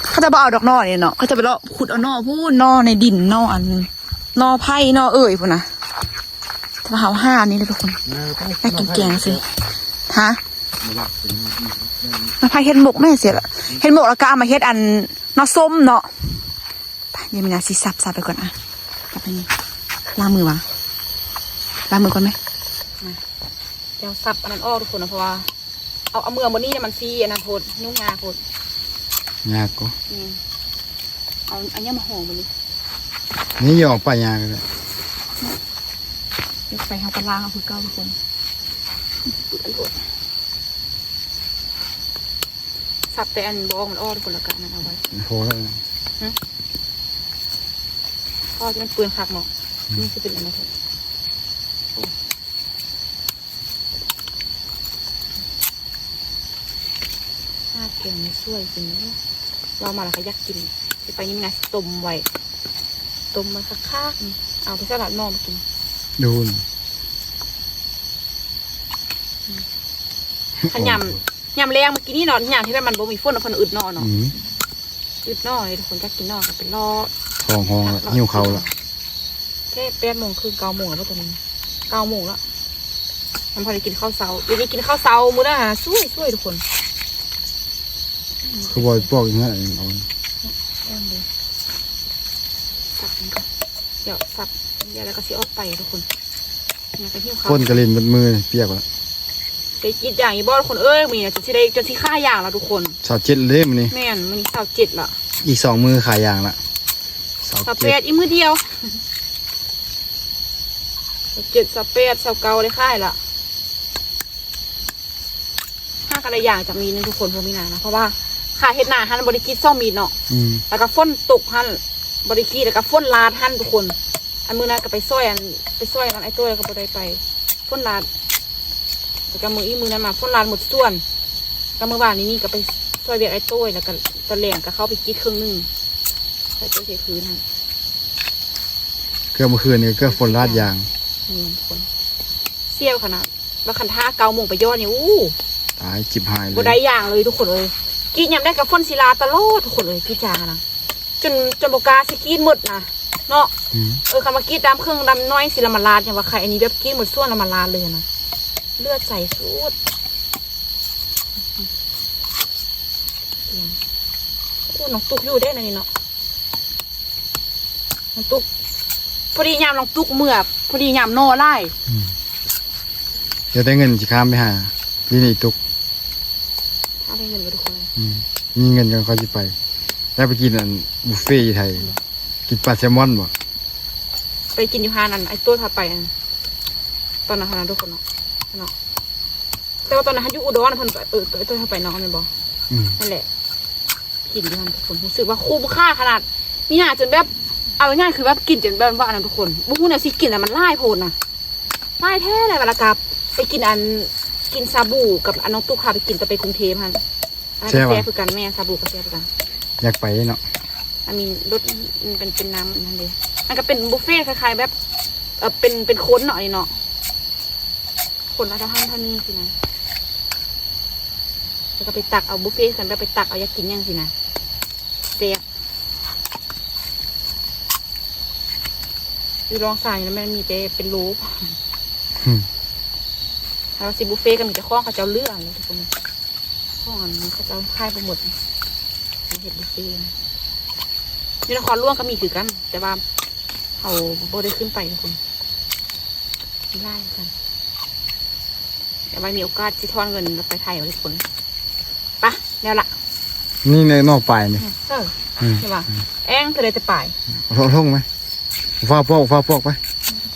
ເຂົາຈະບໍ່ເອົາດອກໜໍ່ນີ້ເນາະ ເຂົາຈະໄປເລາະຂຸດເອົາໜໍ່ພຸ້ນ ໜໍ່ໃນດິນ ໜໍ່ອັນ ໜໍ່ໄຜ່ ໜໍ່ເອີ່ຍພຸ້ນນະ. ແຕ່ວ່າເຮົາຫານີ້ແຫຼະທຸກຄົນ ເອີ ໄປກິນແກງຊິ. ຮະ ໜໍ່ໄຜ່ເຮັດໝົກແມ່ນຊິລະ ເຮັດໝົກແລ້ວກໍເອົາມາເຮັດອັນ ໜໍ່ສົ້ມເນາະ. ໄປ ດຽວມີນາຊິສັບ ສັບໄປກ່ອນອະ ສັບໄປນີ້. ລ້າງມືຫວາ? ລ້າງມືກ່ອນແມະ. ດຽວສັບອັນນັ້ນອອກທຸກຄົນນະ ເພາະວ່າເອົາ ເອົາເມືອມື້ນີ້ມັນຊິອັນນັ້ນໂພດ ຫຍຸ້ງຍາກໂພດ. ຍາກກໍ ອືມ ເອົາອັນຫຍັງມາຫໍ່ມື້ນີ້. ນີ້ຢອກປາຍາກໍໄດ້ ດຽວໄປເຮົາກໍລ້າງເອົາຄືເກົ່າທຸກຄົນ. ສັບແຕ່ອັນບໍ່ອອກມັນອອກທຸກຄົນ ແລ້ວກໍອັນນັ້ນເອົາໄວ້ ພໍແລ້ວ. ຫຶ ພໍທີ່ມັນເປືອງຄັກເນາະ. ອືມ ນີ້ຄືເປັນອັນນັ້ນ. ໂອ້ ຫາແກງມາຊ່ວຍກິນເນາະ ເວົ້າມາແລ້ວກໍຢາກກິນ. ຊິໄປນີ້ນະ ຕົ້ມໄວ້ ຕົ້ມໄວ້ຄັກໆ ເອົາໄປສະຫຼາດໝໍ່ມາກິນ. ດູນ ອືມ ຄັນຍາມ ຍາມແລງມື້ກີ້ນີ້ເນາະ ຍາມທີ່ແບບມັນບໍ່ມີຝົນ ເພິ່ນອຶດໜໍ່ເນາະ. ອືມ ອຶດໜໍ່ເລີຍທຸກຄົນ ຢາກກິນໜໍ່ກໍໄປເລາະ ທ້ອງຮ້ອງແລ້ວ ຫິວເຂົ້າແລ້ວ. ແທ້ ແປດໂມງເຄິ່ງ ເກົ້າໂມງແລ້ວບໍ່ ຕອນນີ້ ເກົ້າໂມງແລ້ວ ຍັງບໍ່ໄດ້ກິນເຂົ້າເຊົ້າ. ດຽວນີ້ກິນເຂົ້າເຊົ້າມື້ນະ ຊ່ວຍໆ ທຸກຄົນ. ຄືບໍ່ປອກອີກຫັ້ນ ເອົາ ເອົາເລີຍ ສັບມັນກ່ອນ ດຽວສັບ ດຽວແລ້ວກໍຊິອອກໄປທຸກຄົນ. ຍັງກໍຫິວເຂົ້າ ຝົນກໍຫຼິ້ນໝົດມື້ ປຽກແລ້ວ. ໄປກຣີດຢາງຢູ່ບໍ່ທຸກຄົນເອີຍ ມື້ນີ້ນະ ຈົນຊິໄດ້ ຈົນຊິຄາຢາງແລ້ວທຸກຄົນ. ຊາວເຈັດເດ້ມື້ນີ້. ແມ່ນ ມື້ນີ້ຊາວເຈັດລະ ອີກສອງມື້ຄາຢາງລະ. ຊາວແປດ ຊາວແປດ ອີກມື້ດຽວ ຊາວເຈັດ ຊາວແປດ ຊາວເກົ້າ ໄດ້ຂາຍລະ. ຫາກໍໄດ້ຢາງຈາກມີດໜຶ່ງທຸກຄົນ ພວກມີນານະ ເພາະວ່າຄ່າເຮັດນາຫັ້ນບໍ່ໄດ້ກຣີດສອງມີດເນາະ. ອືມ ແລ້ວກໍຝົນຕົກຫັ້ນບໍ່ໄດ້ກຣີດ ແລ້ວກໍຝົນລາດຫັ້ນທຸກຄົນ. ອັນມື້ນັ້ນກໍໄປຊ່ອຍ ອັນ ໄປຊ່ອຍອັນອ້າຍໂຕ້ຍ ແລ້ວກໍບໍ່ໄດ້ໄປ ຝົນລາດ. ແລ້ວກໍມື້ອີກ ມື້ນັ້ນມາຝົນລາດໝົດສວນ. ກໍມື້ວານນີ້ນີ້ກໍໄປຊ່ອຍວຽກອ້າຍໂຕ້ຍ ແລ້ວກໍຕອນແລງກໍເຂົ້າໄປກຣີດເຄິ່ງໜຶ່ງ ໃສ່ໂຕ້ເຊພື້ນຫັ້ນ. ເກືອບມື້ຄືນນີ້ ເກືອບຝົນລາດຢາງ. ແມ່ນທຸກຄົນ ສ່ຽວຂະໜາດ. ວ່າຄັນຖ້າເກົ້າໂມງໄປຢອດນີ້ ອູ້ ຕາຍ ຈິບຫາຍເລີຍ ບໍ່ໄດ້ຢາງເລີຍທຸກຄົນເອີຍ. ກຣີດຍາມໃດກໍຝົນຊິລາດຕະຫຼອດທຸກຄົນເອີຍ ກຣີດຢາງຫັ້ນນະ ຈົນ ຈົນບໍ່ກ້າຊິກຣີດໝົດນະເນາະ. ອືມ ເອີ ຄັນວ່າກຣີດດາມເຄິ່ງດາມໜ້ອຍຊິລະມາລາດ ຫຍັງວ່າໄຄ ອັນນີ້ແບບກຣີດໝົດສວນລະມາລາດເລີຍຫັ້ນນະ ເລືອດໃສສຸດ. ໂອ້ ນ້ອງຕຸກຢູ່ເດ້ ອັນນີ້ເນາະ ນ້ອງຕຸກ ພໍດີຍາມນ້ອງຕຸກເມືອ ພໍດີຍາມໜໍ່ຫຼາຍ. ອືມ ເດີແຕ່ເງິນຊິຂ້າມໄປຫາລີ່ນີ້ຕຸກ ຖ້າໄດ້ເງິນບໍ່ທຸກຄົນ. ອືມ ມີເງິນຈັ່ງຄ່ອຍຊິໄປ ຢາກໄປກິນອັນບຸບເຟຢູ່ໄທ ກິນປາແຊມອນບໍ່? ໄປກິນຢູ່ຮ້ານອັນ ໄອ້ໂຕ້ພາໄປ ອັນ ຕອນນັ້ນຫັ້ນນະທຸກຄົນເນາະ ເນາະ ແຕ່ວ່າຕອນນັ້ນເຮົາຢູ່ອຸດອນ ເພິ່ນ ເອີ ໄອ້ໂຕ້ພາໄປເນາະ ແມ່ນບໍ່? ອືມ ນັ້ນແຫຼະ ກິນຢູ່ຫັ້ນທຸກຄົນ ຮູ້ສຶກວ່າຄຸ້ມຄ່າຂະໜາດ ມີຫຍັງຈົນແບບ ເອົາງ່າຍໆ ຄືແບບກິນຈົນແບບວ່າອັນນັ້ນທຸກຄົນ ບໍ່ຮູ້ແນວຊິກິນແລ້ວ ມັນຫຼາຍໂພດນະ ຫຼາຍແທ້ຫຼາຍວ່າ ແລ້ວກໍໄປກິນອັນ ກິນຊາບູກັບອັນນ້ອງຕຸກພາໄປກິນຕອນໄປກຸງເທບຫັ້ນ ອັນນັ້ນກໍແຊບຄືກັນ. ແມ່ນ ຊາບູກໍແຊບຄືກັນ ຢາກໄປເນາະ ອັນນີ້ລົດ ມັນເປັນ ເປັນນ້ຳອັນນັ້ນເດ້ ມັນກໍເປັນບຸບເຟຄ້າຍໆ ແບບ ເອີ ເປັນ ເປັນຄົນເນາະ ອັນນີ້ເນາະ ຄົນລະເທົ່າຫັ້ນເທົ່ານີ້ຊີ້ນະ ແລ້ວກໍໄປຕັກເອົາ ບຸບເຟຄືກັນ ແບບໄປຕັກເອົາຢາກກິນຫຍັງຊີ້ນະ ແຊບ. ຢູ່ລອງຊານນີ້ແມ່ນມີແຕ່ເປັນໂລ ອືມ ຖ້າວ່າຊິບຸບເຟກໍມີແຕ່ຂອງເຂົາເຈົ້າເຫຼືອຫັ້ນແຫຼະທຸກຄົນ ຂອງອັນເຂົາເຈົ້າຂາຍບໍ່ໝົດ ເຮັດບຸບເຟ. ຢູ່ນະຄອນຫຼວງກໍມີຄືກັນ ແຕ່ວ່າເຮົາບໍ່ໄດ້ຂຶ້ນໄປທຸກຄົນ ມີຫຼາຍຄືກັນ. ດຽວໄວ້ມີໂອກາດຊິຖອນເງິນແລ້ວໄປໄທເອົາເດ້ທຸກຄົນ. ປະ ແລ້ວລະ ນີ້ໃນນອກປາຍນີ້ ເອີ ອືມ ເຫັນບໍ່ ອືມ ແອງເທື່ອໃດແຕ່ປາຍ ເອົາລົງໄປ ຟ້າວປອກ ຟ້າວປອກໄປ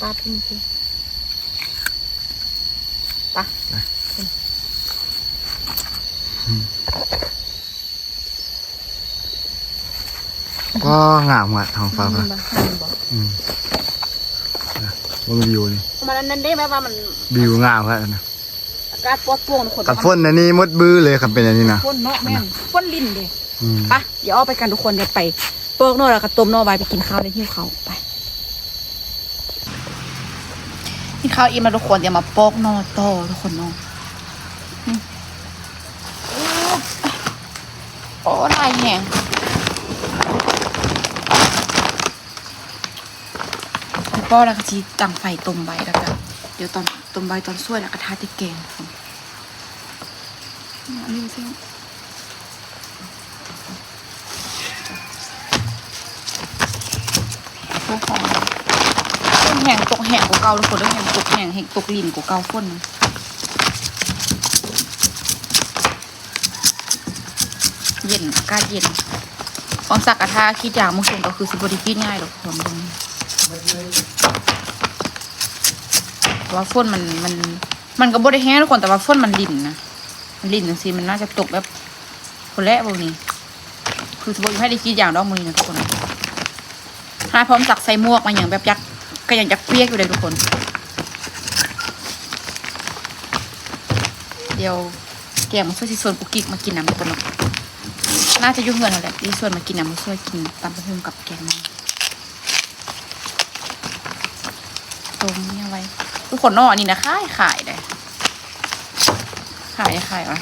ປາພິມຊິ ປະ ປະ ອືມ. ວ້າ ງາມຂະໜາດທ້ອງຟ້າ ເຫັນບໍ່ ເຫັນບໍ່ ອືມ ເບິ່ງວິວນີ້ ມັນອັນນັ້ນເດ້ ແບບວ່າມັນ ວິວງາມຂະໜາດນັ້ນນະ ອາກາດປອດໂປ່ງທຸກຄົນ ຄັນຝົນອັນນີ້ໝົດບືເລີຍ ຄັນເປັນອັນນີ້ນະ ຝົນເນາະ ແມ່ນ ຝົນລິນເດ້ ອືມ ໄປ ດຽວອອກໄປກັນທຸກຄົນ ດຽວໄປປອກໜໍ່ ແລ້ວກໍຕົ້ມໜໍ່ໄວ້ໄປກິນເຂົ້າ ໄດ້ຫິວເຂົ້າ ໄປ ກິນເຂົ້າອີ່ມແລ້ວທຸກຄົນ ດຽວມາປອກໜໍ່ຕໍ່ທຸກຄົນເນາະ ອືມ. ໂອ້ ຫຼາຍແຮງ ພໍແລ້ວກໍຊິຕັ້ງໄຟຕົ້ມໄວ້ ແລ້ວກໍດຽວຕອນຕົ້ມໄວ້ຕອນສວຍ ແລ້ວກໍຖ້າແຕ່ແກງ ອັນນີ້ຊິ ໂອ້ ຝົນແຮງ ຕົກແຮງກວ່າເກົ່າທຸກຄົນເດີ ແຮງຕົກແຮງ ແຮງຕົກລິນກວ່າເກົ່າຝົນ ເຢັນ ອາກາດເຢັນ ຄວາມສັກກະທາ ກຣີດຢາງມື້ຄືນກໍຄືຊິບໍ່ໄດ້ກຣີດງ່າຍດອກທຸກຄົນ ເພາະວ່າຝົນມັນ ມັນ ມັນກໍບໍ່ໄດ້ແຮງທຸກຄົນ ແຕ່ວ່າຝົນມັນລິນນະ ມັນລິນຈັ່ງຊີ້ ມັນໜ້າຈະຕົກແບບພຸ້ນແຫຼະມື້ນີ້ ຄືຊິບໍ່ມີໃຜໄດ້ກຣີດຢາງດອກມື້ນີ້ນະທຸກຄົນ. ຖ້າພ້ອມສັກໃສ່ໝວກມາຫຍັງແບບຢາກ ກໍຍັງຢາກປຽກຢູ່ເດ້ທຸກຄົນ. ດຽວແກງມາຊ່ວຍ ຊິຊວນກຸກກິກມາກິນນຳທຸກຄົນເນາະ. ໜ້າຈະຢູ່ເຮືອນຫັ້ນແຫຼະ ຊິຊວນມາກິນນຳ ມາຊ່ວຍກິນຕຳບັກຫຸ່ງກັບແກງໜໍ່. ຕົ້ມຫຍັງໄວ້ ທຸກຄົນເນາະ ອັນນີ້ນະ ຂາຍ ຂາຍເດ້ ຂາຍ ຂາຍວ່າ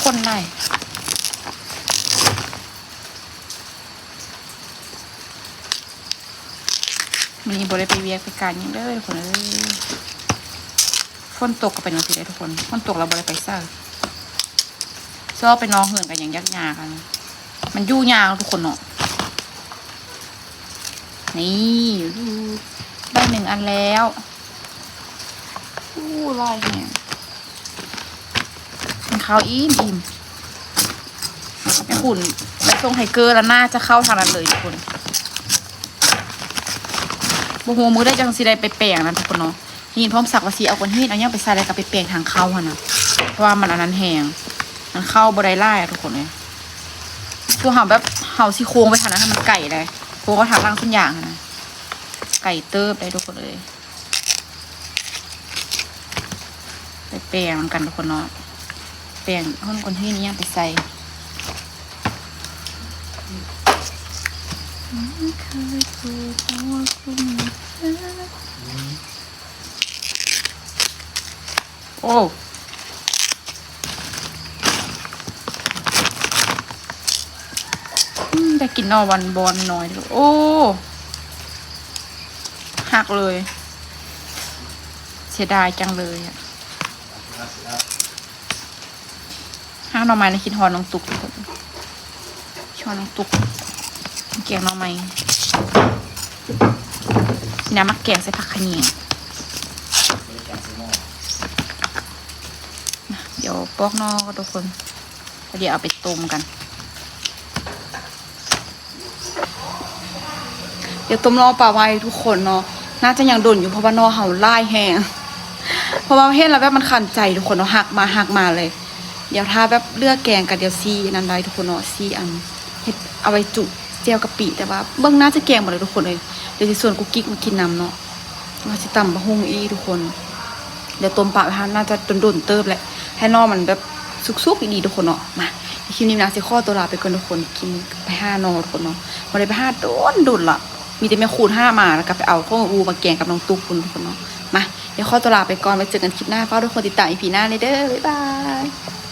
ຄົນຫຼາຍ. ມື້ນີ້ບໍ່ໄດ້ໄປວຽກໄປການຫຍັງເດີທຸກຄົນເອີຍ. ຝົນຕົກກໍເປັນຈັ່ງຊີ້ເດ້ທຸກຄົນ ຝົນຕົກແລ້ວບໍ່ໄດ້ໄປໃສ. ຊອບໄປນອກເຮືອນກໍຍັງຢາກຍາກ ມັນຢູ່ຍາກເນາະທຸກຄົນເນາະ. ນີ້ ໄດ້ໜຶ່ງອັນແລ້ວ. ໂອ້ ຫຼາຍແຮງ. ກິນເຂົ້າອີ່ມໆ ແມ່ຄູນໄປສົ່ງໄທເກີແລ້ວ ໜ້າຈະເຂົ້າທາງນັ້ນເລີຍທຸກຄົນ. ບໍ່ຮູ້ມື້ໃດຈັ່ງຊິໄດ້ໄປແປງນັ້ນທຸກຄົນເນາະ. ນີ້ພ້ອມສັກວ່າຊິເອົາກ້ອນຫີນເອົາຫຍັງໄປໃສ່ ແລ້ວກໍໄປແປງທາງເຂົ້າຫັ້ນນະ ເພາະວ່າມັນອັນນັ້ນແຮງ ມັນເຂົ້າບໍ່ໄດ້ຫຼາຍອະທຸກຄົນເອີຍ. ຄືເຮົາແບບ ເຮົາຊິໂຄ້ງໄປທາງນັ້ນ ໃຫ້ມັນໄກເດ້ ໂຄ້ງເຂົ້າທາງຫຼັງສວນຢາງຫັ້ນນະ ໄກເຕີບເດ້ທຸກຄົນເອີຍ. ໄປແປງນຳກັນທຸກຄົນເນາະ ແປງຫົ້ນກ້ອນຫີນອີ່ຫຍັງໄປໃສ່. ໂອ້ ອືມ ໄດ້ກິນໜໍ່ບອນໆ ນ້ອຍໆ ໂອ້ ຫັກເລີຍ ເສຍດາຍຈັງເລີຍອະ. ໜໍ່ໄມ້ ແລ້ວຄິດຮອດນ້ອງຕຸກທຸກຄົນ ຄິດຮອດນ້ອງຕຸກ ແກງໜໍ່ໄມ້ ນີ້ນະ ມັກແກງໃສ່ຜັກຂະແຍງ ດຽວປອກໜໍ່ກ່ອນທຸກຄົນ ແລ້ວດຽວເອົາໄປຕົ້ມກັນ. ດຽວຕົ້ມໜໍ່ປາໄວ້ທຸກຄົນເນາະ ໜ້າຈະຍັງດົນຢູ່ ເພາະວ່າໜໍ່ເຮົາຫຼາຍແຮງ ເພາະວ່າເຫັນແລ້ວແບບມັນຂັນໃຈທຸກຄົນເນາະ ຫັກມາ ຫັກມາເລີຍ. ດຽວຖ້າແບບເຫຼືອແກງກໍດຽວຊິອັນນັ້ນໄດ້ທຸກຄົນເນາະ ຊິອັນເຮັດເອົາໄວ້ຈຸແຈ່ວກະປິ ແຕ່ວ່າເບິ່ງໜ້າຈະແກງບໍ່ໄດ້ທຸກຄົນເອີຍ. ດຽວຊິຊວນກຸກກິກມາກິນນຳເນາະ ວ່າຊິຕຳບັກຫຸ່ງອີກທຸກຄົນ. ດຽວຕົ້ມປາໄວ້ຫັ້ນ ໜ້າຈະດົນໆເຕີບແຫຼະ ໃຫ້ໜໍ່ມັນແບບສຸກໆອີກດີທຸກຄົນເນາະ. ມາ ຄລິບນີ້ນາຊິຂໍຕົວລາໄປກ່ອນທຸກຄົນ ກິນ ໄປຫາໜໍ່ທຸກຄົນເນາະ ບໍ່ໄດ້ໄປຫາດົນໆລະ ມີແຕ່ແມ່ຄູນຫາມາ ແລ້ວກໍໄປເອົາຂອງອູ່ມາແກງກັບນ້ອງຕຸກພຸ້ນທຸກຄົນເນາະ. ມາ ດຽວຂໍຕົວລາໄປກ່ອນ ໄວ້ເຈີກັນຄລິບໜ້າ ຝາກທຸກຄົນຕິດຕາມອີພີໜ້າແດ່ເດີ ບາຍບາຍ.